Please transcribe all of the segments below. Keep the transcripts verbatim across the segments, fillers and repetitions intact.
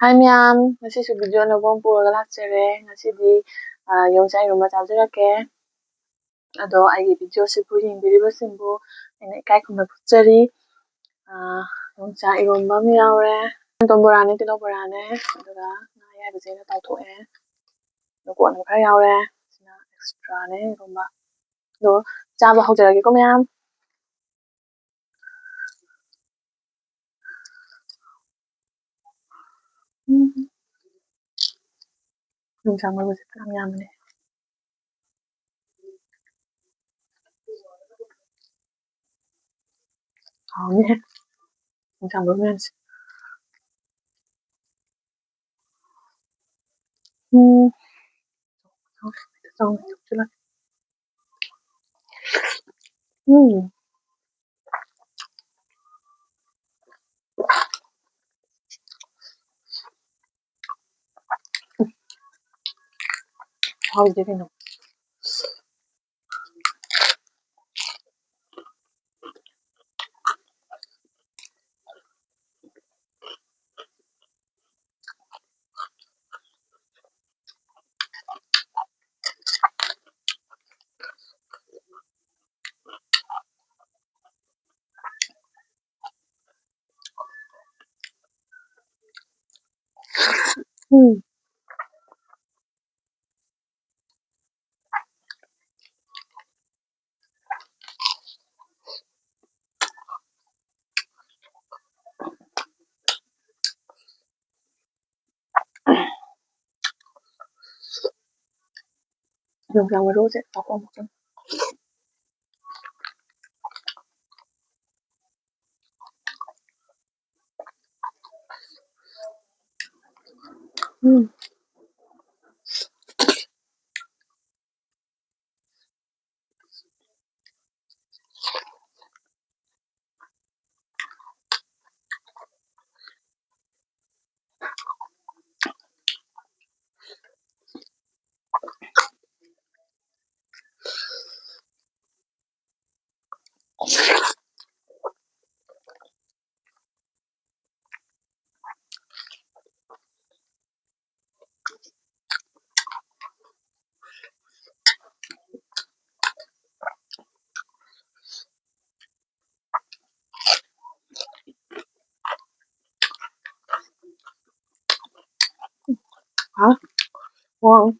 ꯍꯥꯏ ꯃꯌꯥꯝ, ꯉꯁꯤꯁꯨ video ꯑꯅꯧꯕ ꯑꯃ ꯄꯨꯔꯒ ꯂꯥꯛꯆꯔꯦ꯫ ꯉꯁꯤꯗꯤ, ꯑ, ꯌꯣꯡꯆꯥꯛ ꯏꯔꯣꯝꯕ ꯆꯥꯖꯔꯛꯀꯦ꯫ ꯑꯗꯣ ꯑꯩꯒꯤ video ꯁꯤꯕꯨ ꯌꯦꯡꯕꯤꯔꯤꯕꯁꯤꯡꯕꯨ ꯑꯩꯅ ꯏꯀꯥꯏ ꯈꯨꯝꯅꯕ ꯐꯥꯎꯖꯔꯤ꯫ ꯑ, ꯌꯣꯡꯆꯥꯛ ꯏꯔꯣꯝꯕ ꯑꯃ ꯌꯥꯎꯔꯦ꯫ ꯇꯣꯝ ꯕꯣꯔꯥꯅꯦ, ꯇꯤꯜꯍꯧ ꯕꯣꯔꯥꯅꯦ, ꯑꯗꯨꯒ ꯉꯥ ꯑꯌꯥꯏꯕꯁꯦ ꯑꯩꯅ ꯇꯥꯎꯊꯣꯛꯑꯦ꯫ ꯑꯗꯨꯒ ꯀꯣꯟꯅ ꯈꯔ ꯌꯥꯎꯔꯦ꯫ ꯁꯤꯅ extra ꯅꯦ ꯏꯔꯣꯝꯕ꯫ ꯑꯗꯣ ꯆꯥꯕ ꯍꯧꯖꯔꯒꯦꯀꯣ ꯃꯌꯥꯝ꯫ ꯎꯝ꯫ ꯌꯣꯡꯆꯥꯛ ꯃꯔꯨꯁꯦ ꯐꯅꯌꯥꯝ ꯌꯥꯝꯕꯅꯦ꯫ ꯍꯥꯎꯅꯤꯍꯦ꯫ ꯌꯣꯡꯆꯥꯛ ꯃꯔꯨ ꯃꯌꯥꯝꯁꯦ꯫ ꯎꯝ꯫ ꯎꯝ꯫ ꯍꯥꯎꯗꯦ ꯀꯩꯅꯣ꯫ ꯎꯝ꯫ ꯌꯣꯡꯆꯥꯛ ꯃꯔꯨꯁꯦ ꯆꯥꯛꯈꯣꯝ ꯆꯪ-, ꯎꯝ꯫ Wow.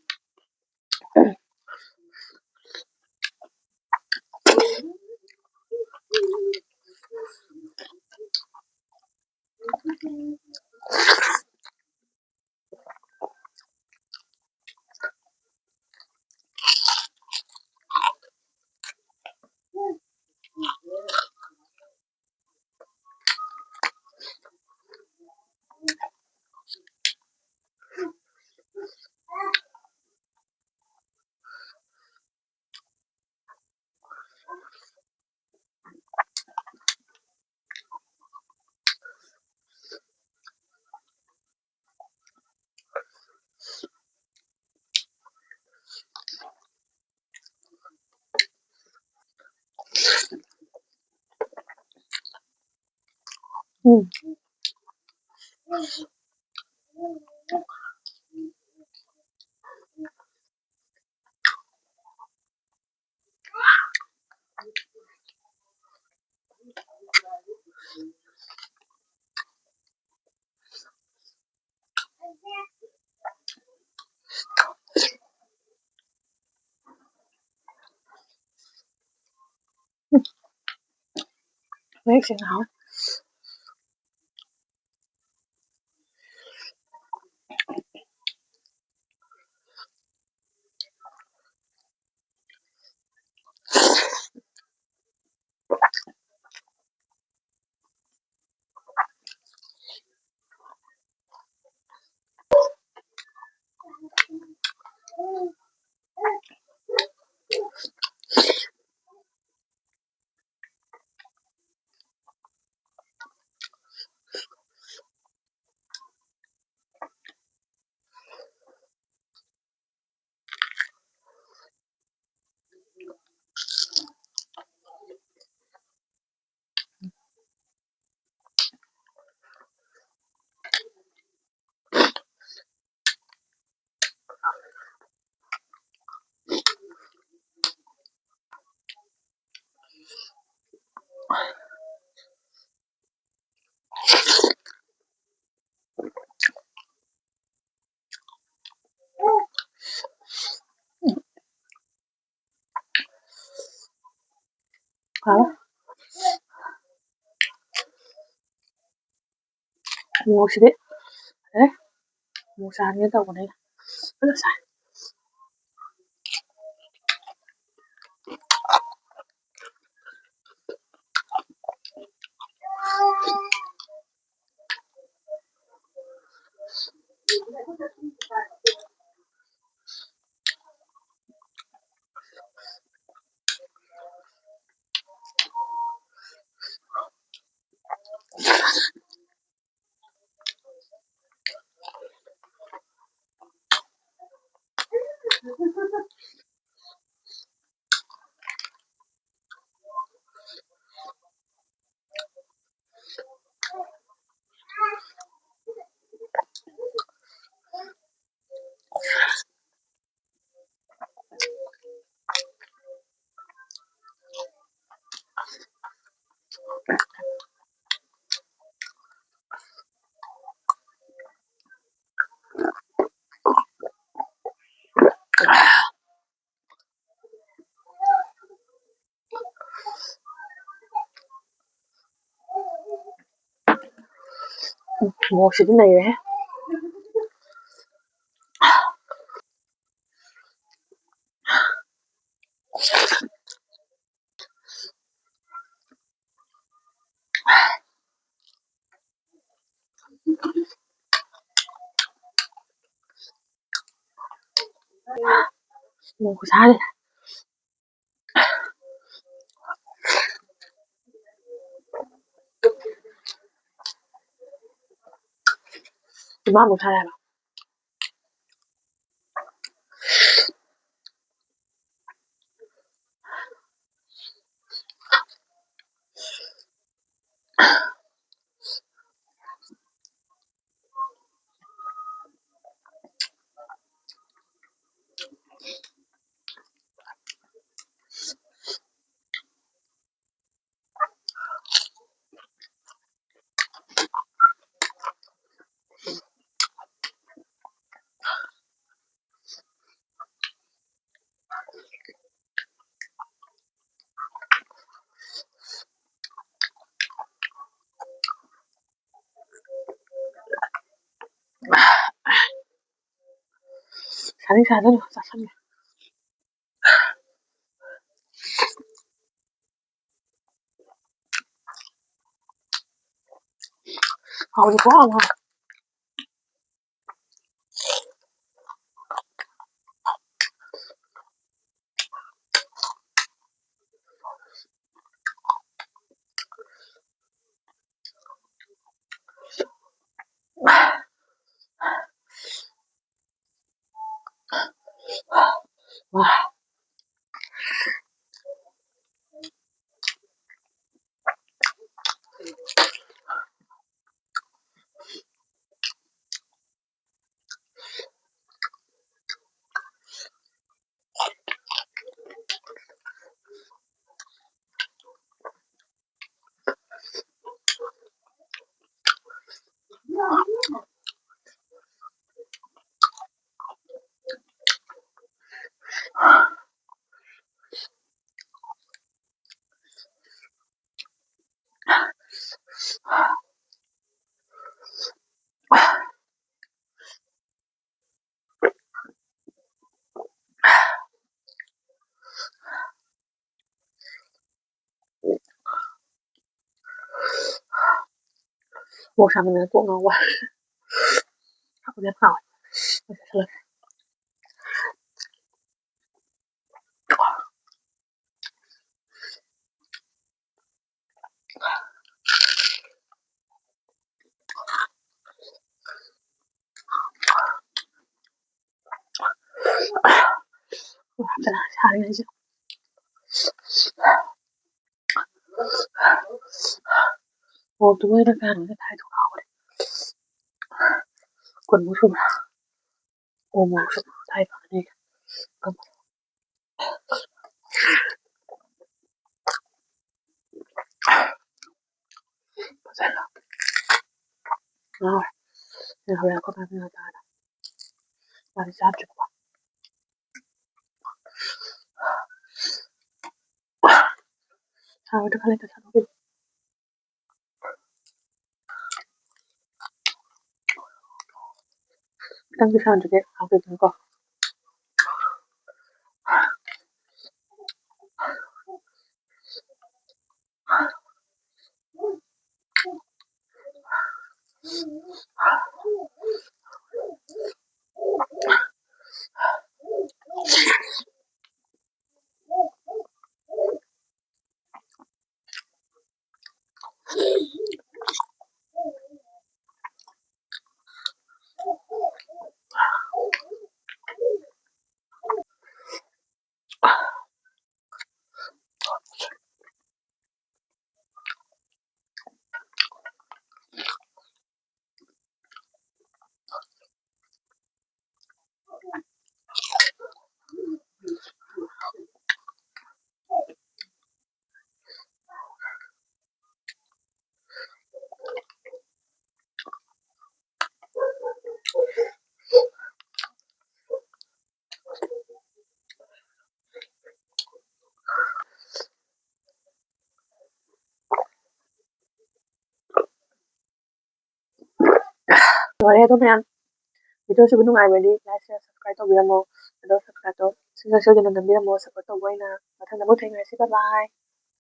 Um. Makes it now. ꯍꯥꯎ꯫ ꯃꯣꯔꯣꯛꯁꯤꯗꯤ ꯐꯖꯔꯦ꯫ ꯃꯣꯔꯣꯛ ꯆꯥꯒꯦ ꯇꯧꯕꯅꯦ ꯑꯩꯅ꯫ ꯐꯖꯅ ꯁꯥꯏ꯫ ꯎꯝ, ꯃꯣꯔꯣꯛꯁꯤꯗꯤ ꯅꯩꯔꯦꯍꯦ꯫ ꯃꯣꯔꯣꯛ ꯈꯨꯁꯥꯁꯦ꯫ ꯆꯤꯝꯕꯥꯟꯃꯨꯛ ꯁꯥꯏ ꯍꯥꯏꯕ꯫ ꯆꯥꯅꯤꯡ ꯆꯥꯖꯅꯨ, ꯆꯥꯁꯟꯒꯦ꯫ ꯍꯥꯎꯗꯤ ꯄꯨꯍꯥꯎ ꯍꯥꯎ꯫ ꯋꯥ꯫ ꯃꯣꯔꯣꯛ ꯁꯥꯃꯟꯗꯅ ꯀꯣꯛ ꯉꯥꯎꯕ꯫ ꯍꯥꯎꯗꯤ ꯌꯥꯝ ꯍꯥꯎꯋꯦ꯫ ꯑꯩ ꯆꯥꯁꯜꯂꯒꯦ꯫ ꯐꯖꯅ ꯁꯥꯔꯤꯉꯩꯁꯦ꯫ ꯃꯣꯔꯣꯛꯇꯨ ꯃꯣꯏꯅ ꯀꯌꯥꯅꯣꯝꯗꯤ ꯊꯥꯏꯗꯣ ꯀꯥꯎꯒ꯭ꯔꯦ꯫ ꯀꯨꯟꯃꯨꯛ ꯁꯨꯕ꯭ꯔꯥ? ꯎ ꯃꯣꯔꯣꯛꯁꯨ ꯊꯥꯏ ꯐꯒꯅꯤ꯫ ꯐꯖꯅ ꯉꯧꯔꯦ꯫ ꯑꯩ ꯍꯣꯔꯦꯟ ꯑꯩꯈꯣꯏ ꯄꯥꯏꯃꯤꯟꯅ ꯆꯥꯔꯦ꯫ ꯃꯥꯗꯤ ꯆꯥꯗ꯭ꯔꯤꯕꯀꯣ꯫ ꯁꯥꯕꯗ ꯈꯔ ꯂꯩꯇ ꯆꯥꯊꯣꯛꯈꯤꯕ꯫ ꯈꯤꯇꯪꯗꯤ ꯁꯥꯍꯟꯗ꯭ꯔꯗꯤ ꯍꯥꯎꯇꯦꯗꯅꯀꯣ꯫ ꯂꯣꯏꯔꯦ ꯑꯗꯣ ꯃꯌꯥꯝ꯫ Video ꯁꯤꯕꯨ ꯅꯨꯡꯉꯥꯏꯕꯗꯤ like, share, subscribe ꯇꯧꯕꯤꯔꯝꯃꯣ꯫ ꯑꯗꯣ subscribe ꯇꯣ ꯁꯨꯡꯁꯣꯏ ꯁꯣꯏꯗꯅ ꯅꯝꯕꯤꯔꯝꯃꯣ support ꯇꯧꯕ ꯑꯣꯏꯅ꯫ ꯃꯊꯪꯗ ꯑꯃꯨꯛ ꯊꯦꯡꯅꯔꯁꯤ꯫ Bye bye꯫